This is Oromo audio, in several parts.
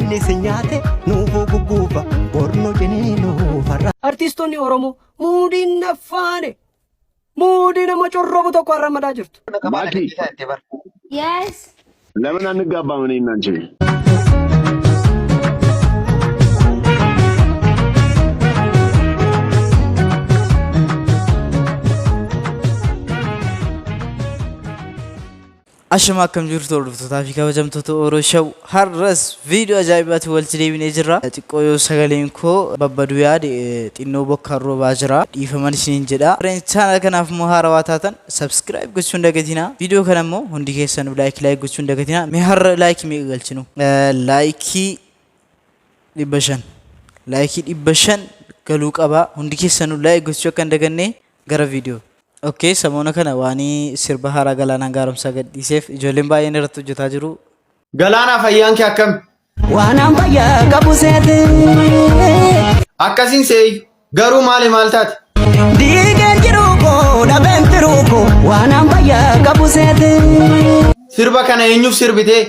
Inni si nyaate nuufuu gugguufa borno ciniinuu farra. Artiistonni Oromoo muudiin naffaane muudii nama corrobu tokko arramadaa jirtu. Maki, Yes. ለምን አንጋባም? እኔ እና አንቺ Ashama akkam jirtu hordoftootaa fi kabajamtoota Oro Show har'as viidiyoo ajaa'ibaatti walitti deebinee jirra. Xiqqoo yoo sagaleen koo babbaduu yaade xinnoo bokkaan roobaa jira. Dhiifaman isiniin jedha. Warreen channel kanaaf immoo haarawaa taatan subscribe gochuu hin dagatinaa. Viidiyoo kana immoo hundi keessanuu like like gochuu hin dagatinaa. Mee har'a like meeqa galchinu? Like 500. Like 500 galuu qaba. Hundi keessanuu like gochuu akka hin daganne gara viidiyoo. Okay, samoona kana waan sirba haaraa Galaanaan Gaaromsaa gadhiiseef ijoolleen baay'een irratti hojjetaa jiru. Galaanaa fayyaan kee akkam? Waan fayyaa qabu seete. Akkasiin seeyyu. Garuu maali maal taate? Diigeen jiruu koo dhabeen tiruu koo waan fayyaa qabu seete. Sirba kana eenyuuf sirbitee?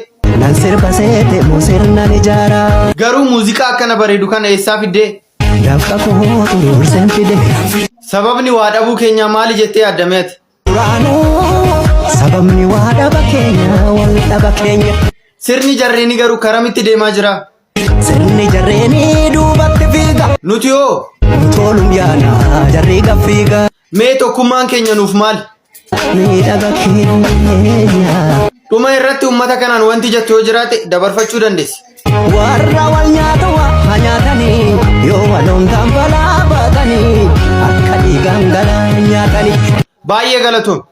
Nan sirba seete moo sirnan ijaara. Garuu muuziqaa akkana bareedu kana eessaa fiddee? Dafqa koo xuruurseen fide. Sababni waa dhabuu keenyaa maali jettee yaaddamee ati? Duraanuu sababni waa dhaba keenya wal dhaba keenya. Sirni jarreeni garuu karamitti deemaa jira? Sirni jarreenii duubatti fiiga. Nuti hoo? Tolum yaana jarri gaffiiga. Mee tokkummaan keenya nuuf maali? Miidhaga keenya. Dhuma irratti uummata kanaan wanti jettu yoo jiraate dabarfachuu dandeessi. Warra wal nyaatu waa nyaatanii yoo waloon balaa baatanii akka dhiigaan galaa nyaatanii. Baay'ee galatoom.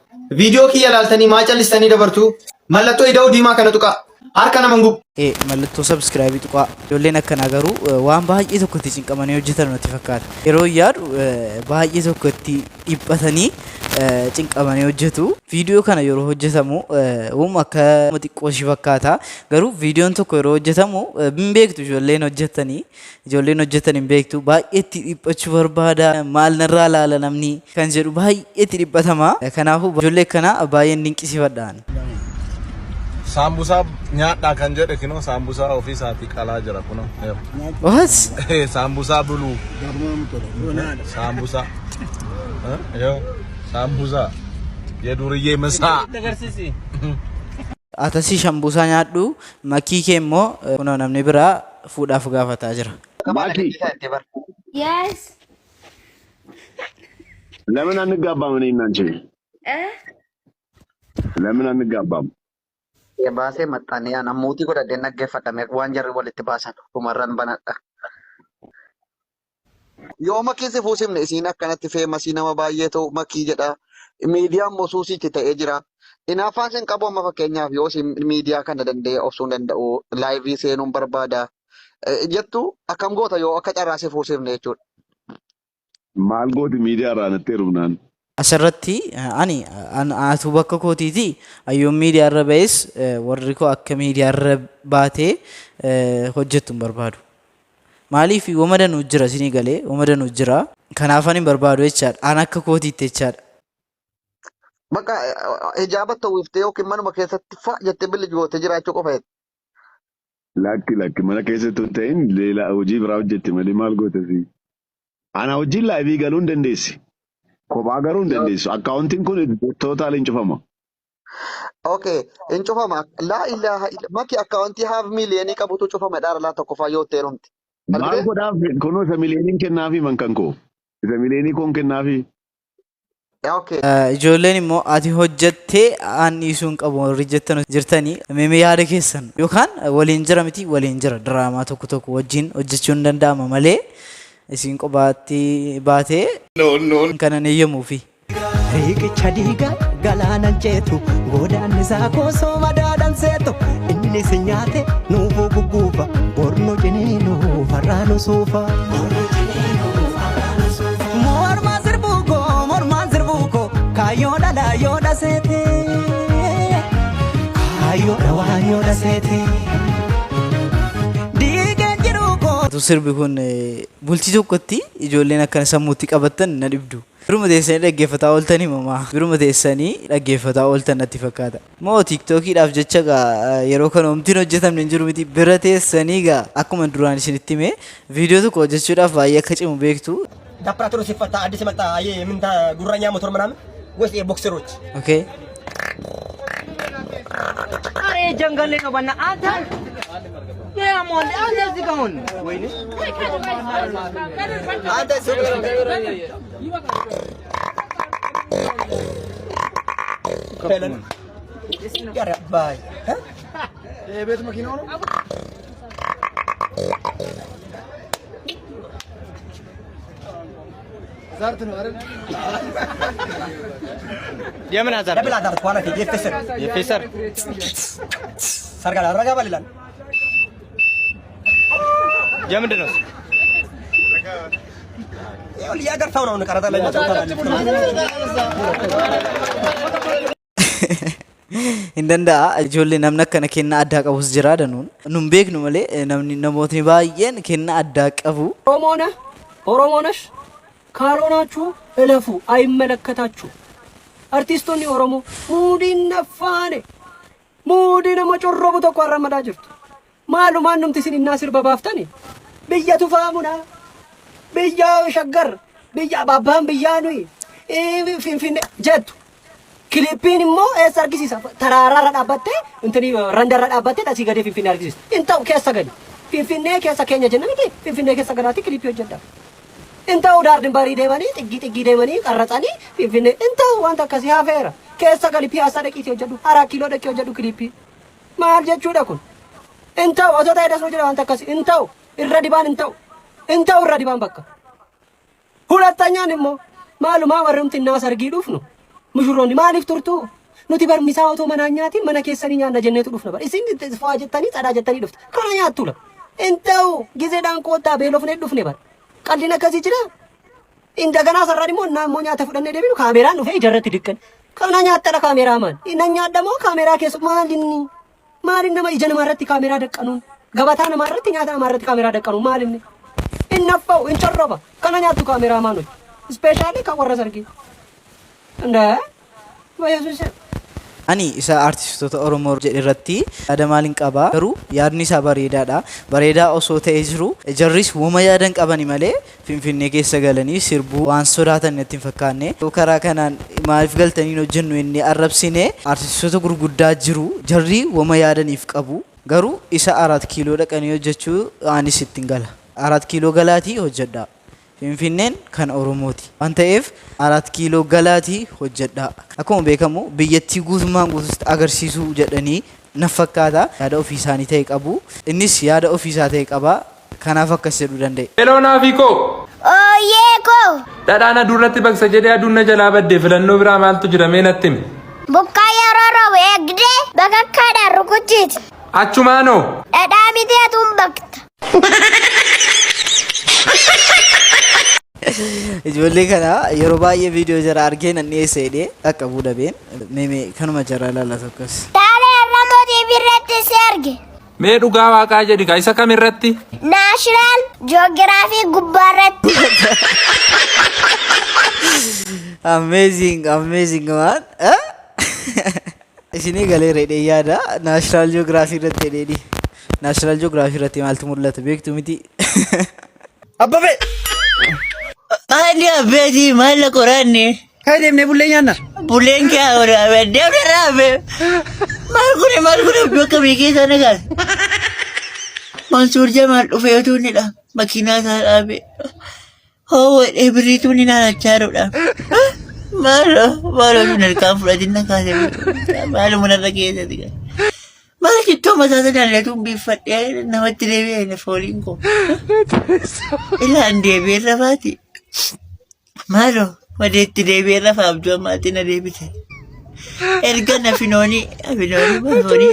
Viidiyoo kiyya ilaaltanii maa callistanii dabartu? Mallattoo ida'uu diimaa kana tuqaa. Harka nama hin gubu. Mallattoo subscribe tuqaa. Ijoolleen akkanaa garuu waan baay'ee tokko itti cinqamanii hojjetan natti fakkaata. Yeroo yaadu baay'ee tokko itti dhiphatanii cinqamanii hojjetu. Viidiyoo kana yeroo hojjetamu uuma akka xiqqoo ishii fakkaata. Garuu viidiyoon tokko yeroo hojjetamu hin beektu ijoolleen hojjetanii. Ijoolleen hojjetan hin beektu. Baay'ee itti dhiphachuu barbaada. Maal narraa laala namni kan jedhu baay'ee itti dhiphatama. Kanaafuu ijoollee akkanaa baay'een dinqisiifadha. Saambusaa nyaadhaa kan jedhe kinoo saambusaa ofii isaatii qalaa jira kunoo. What? Saambusaa buluu. Saambusaa. Yoo saambusaa. የዱርዬ ምሳ. Atasii shambuusaa nyaadhu makii kee immoo kunoo namni biraa fuudhaaf gaafataa jira. Maki, Yes. ለምን አንጋባም? እኔ እና አንቺ Eh? ለምን አንጋባም? Baasee maxxanee aan ammuutii godhadhee dhaggeeffadhame waan jarri walitti baasan dhumarran banadha. Yoo makii si fuusifne isiin akkanatti famous nama baay'ee ta'u makii jedha. Miidiyaan immoo suusiitti ta'ee jira. Hinaaffaan sin qabu amma fakkeenyaaf yoo isin miidiyaa kana danda'ee obsuu hin danda'u live seenuun barbaada. Jettu akkam goota yoo akka carraa si fuusifne jechuudha. Maal gooti miidiyaa irraa natti heerumnaan? Asirratti ani atu bakka kootiiti ayyoon miidiyaa irra ba'es warri koo akka miidiyaa irra baatee hojjettu hin barbaadu. Maaliif wama danuu jira isinii galee wama danuu jira. Kanaaf ani hin barbaadu jechaadha. An akka kootiitti jechaadha. Bakka hijaaba ta'uuftee yookiin manuma keessatti fa'a jettee billi gootee jiraachuu qofa jettee. Lakki lakki mana keessatti hin ta'in leela hojii biraa hojjette malee maal goote si? Ana hojiin live galuu hin dandeessi. Kophaa garuu hin dandeessu. Accountiin kun total hin cufama. Okay, hin cufama. Laa ilaaha illa maki account half million qabutu cufama dhaara laa tokkoffaa yoo ta'e rumti. Maal Argitee? godhaaf kunoo isa miliyooniin kennaafi man kan koo. Isa miliyoonii koon kennaafi. Okay. Ijoolleen immoo ati hojjettee aan dhiisuu hin qabu warri jettan jirtanii mee yaada keessan yookaan waliin jira miti waliin jira diraamaa tokko tokko wajjin hojjechuun hin danda'ama malee isin kophaatti baatee kanan eeyyamuufi. Riqicha diigaa galaanan ceetu godaanni isaa koosoo madaadhaan seetu inni si nyaate nuufuu gugguufa borno ciniinuu farraanu suufa. Mormaa sirbuu koo mormaan sirbuu koo kaayyoo dhalaa yoo dhaseete kaayyoo dhawaa yoo dhaseete diigeen jiruu koo. Utuu sirbi kun bultii tokkotti ijoolleen akkana sammuutti qabattan na dhibdu. Biruma teessanii dhaggeeffataa ooltan himamaa. Biruma teessanii dhaggeeffataa ooltan natti fakkaata. Moo tiiktookiidhaaf jecha gaa yeroo kana homtiin hojjetamne hin jiru miti bira teessanii gaa akkuma duraan isinitti hime viidiyoo tokko hojjechuudhaaf baay'ee akka cimu beektu. ዳፕራቶሩ ሲፈታ አዲስ መጣ ይሄ ምን ጉረኛ ሞተር ምናምን ወይስ ቦክሰሮች? Okay. አሬ ጀንገል ላይ ነው በና አንተ ያሞል አንተ እዚህ ጋር ሁን። ወይኔ አንተ ባይ የቤት መኪናው ነው። ዛርት ነው አይደል? የምን አዛር? ደብል አዛር ኳሊቲ የፌሰር የፌሰር ሰርጋ ረጋ በል ይላል። የምንድን ነው? ይኸውልህ የአገር ሰው ነው ቀረጻ ላይ Hin danda'a ijoollee namni akkana kennaa addaa qabus jira danuun. Nun beeknu malee namni namootni baay'een kennaa addaa qabu. ኦሮሞ ነህ ኦሮሞ ነሽ ካልሆናችሁ እለፉ፣ አይመለከታችሁ። አርቲስቶኒ ኦሮሞ ሙዲን ነፋኔ ሙዲ ነመ ጮሮቡ tokko arramadaa jirtu maalumaan numti isin innaa sirba baaftani biyya tufaamuna biyya shaggar biyya abbaan biyyaa nuyi finfinne jettu Kilippiin immoo eessa argisiisa? Taraaraarra dhaabbattee intini randarra dhaabbattee asii gadee Finfinnee argisiisa. Hin ta'u keessa gadi. Finfinnee keessa keenya jenna miti Finfinnee keessa galaatti kilippii hojjedha. Hin ta'u daar dimbarii deemanii xiggii xiggii deemanii qarratsanii Finfinnee hin ta'u wanta akkasii hafeera. Keessa gali piyaasaa dhaqiitii hojjedhu. Araa kiiloo dhaqii hojjedhu kilippii. Maal jechuudha kun? Hin ta'u osoo ta'e dasuu jira wanta akkasii hin ta'u irra dibaan hin ta'u. Hin ta'u irra dibaan bakka. ሁለተኛን immoo maalumaa warrumti innaa sargii dhufnu mushuroonni maaliif turtu nuti barmisaa otoo manaa nyaatiin mana keessanii nyaanna jenneetu dhufna bara isin faa jettanii xadhaa jettanii dhuftu kana nyaattu la hin ta'u gizeedhaan koottaa beelofnee dhufne bara qalliin akkasii jira እንደገና ሰራን immoo እና immoo nyaata fudhannee deebinu kaameraan dhufee ijarratti diqqan kana nyaattadha kaameraamaan nan nyaadha moo kaameraa keessa maalinni maalin nama ija namaa irratti kaameraa daqqanuun gabataa namaa irratti nyaata namaa irratti kaameraa daqqanuun maalinni innaffa'u hin corroba kana nyaattu kaameraamaanoች ስፔሻሊ kan warra sargii እንደ በኢየሱስ Ani isa artistoota Oromoo jedhe irratti yaada maaliin qaba garuu yaadni isaa bareedaadha. Bareedaa osoo ta'ee jiru jarris wama yaadan qabani malee Finfinnee keessa galanii sirbuu waan sodaatan natti hin fakkaanne. Karaa kanaan maaliif galtanii hin hojjennu inni arrabsine artistoota gurguddaa jiru jarri wama yaadaniif qabu garuu isa Araat Kiiloo dhaqanii hojjechuu anis ittiin gala. Araat Kiiloo galaatii hojjedha. Finfinneen kan Oromooti. Waan ta'eef Araat Kiiloo galaatii hojjedha. Akkuma beekamu biyyattii guutummaan guutuutti agarsiisuu jedhanii na fakkaata. Yaada ofii isaanii ta'e qabu. Innis yaada ofii isaa ta'e qaba. Kanaaf akkas jedhuu danda'e. Heloo Naafikoo! Ooyyee koo. Dhadhaan aduu irratti baqsa jedhee aduun na jalaa badde filannoo biraa maaltu jira mee natti himi. Bokkaa yeroo roobu eegdee bakakkaadhaan rukuchiiti. Achumaanoo! Dhadhaa miti atuun baqta. Ijoollee kana yeroo baay'ee viidiyoo jara argee nan dhiyeessa jedhee qaqqabuu dhabeen meemee kanuma jara ilaalla tokkos. Taalee Arramoo TV irratti si arge. Mee dhugaa waaqaa jedhi kaa isa kam irratti? Naashinaal Joogiraafii gubbaa irratti. Amazing, amazing man. Isinii galeera jedhee yaada. Naashinaal Jiyoogiraafii irratti jedheeni. Naashinaal Jiyoogiraafii irratti maaltu mul'ata beektu miti? Abbabee! Maali abbeeti maal qoranne? Kai deemnee bullee nyaanna. Bulleen kee deemne raabe. Maal kuni maal kuni iddoo akkamii keessa na gaal? Mansuur Jamaal dhufee utuu inni dha. Makiinaa isaa dhaabe. Hoo wedhee birriituu inni naannachaa jirudha. Maaloo maaloo sun harkaan fudhatin na kaase. Maaluma narra keessatti. Maal jittoo mataa sana illee biiffadhee namatti deebi'ee fooliin koo. Ilaan deebi'ee rafaati. Maaloo madeetti deebi'ee rafa abjuu ammaatii na deebise. Erga na finoonii finoonii foonii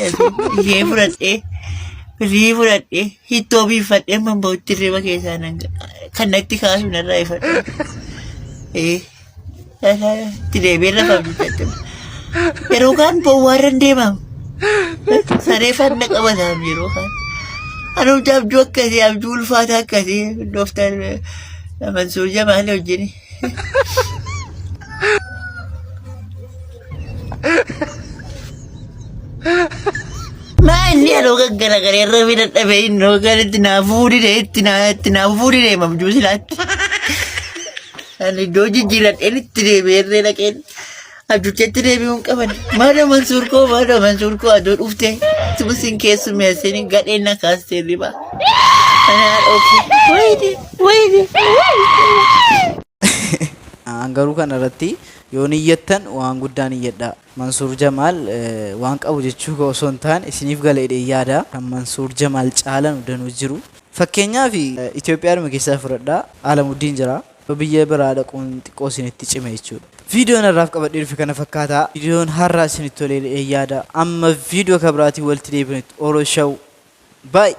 ishee fudhadhee birrii fudhadhee hittoo biiffadhee man ba'utti hirriba keessaa nan kan natti kaasu narraa ifadhe. Itti deebi'ee rafa abjuu yeroo kaan bowwaarran deemamu. Saree fanna qabataam yeroo kaan. Anumti abjuu akkasii abjuu ulfaataa akkasii Dooktar Mansuur Jamaal wajjin. Maa inni yeroo gaggaragalee irra fi dadhabee inni hoogaan itti naa fuudhee itti naa itti naa fuudhee mamjuu silaatti. Ani iddoo jijjiiradheen itti deebi'ee irree dhaqeen abjuchatti deebi'uu hin qaban. Maaloo Mansuur koo maaloo Mansuur koo aduu dhuftee tumusin keessummeessini gadheen na kaastee riba. Anaa dhoofu. Wayini wayini wayini. An garuu kana irratti yoon iyyattan waan guddaan iyyadha. Mansuur Jamaal waan qabu jechuu koo osoo hin taane isiniif gala jedheen yaada. Kan Mansuur Jamaal caalanu danuu jiru. Fakkeenyaaf Itoophiyaadhuma keessaa fudhadhaa Alamuddiin jira. Yoo biyya biraa dhaquun xiqqoo isinitti cime jechuudha. Viidiyoon har'aaf qabadhee dhufe kana fakkaata. Viidiyoon har'aa isinitti tolee jedheen yaada. Amma viidiyoo ka biraatiin walitti deebinutti Oro Show. Bye!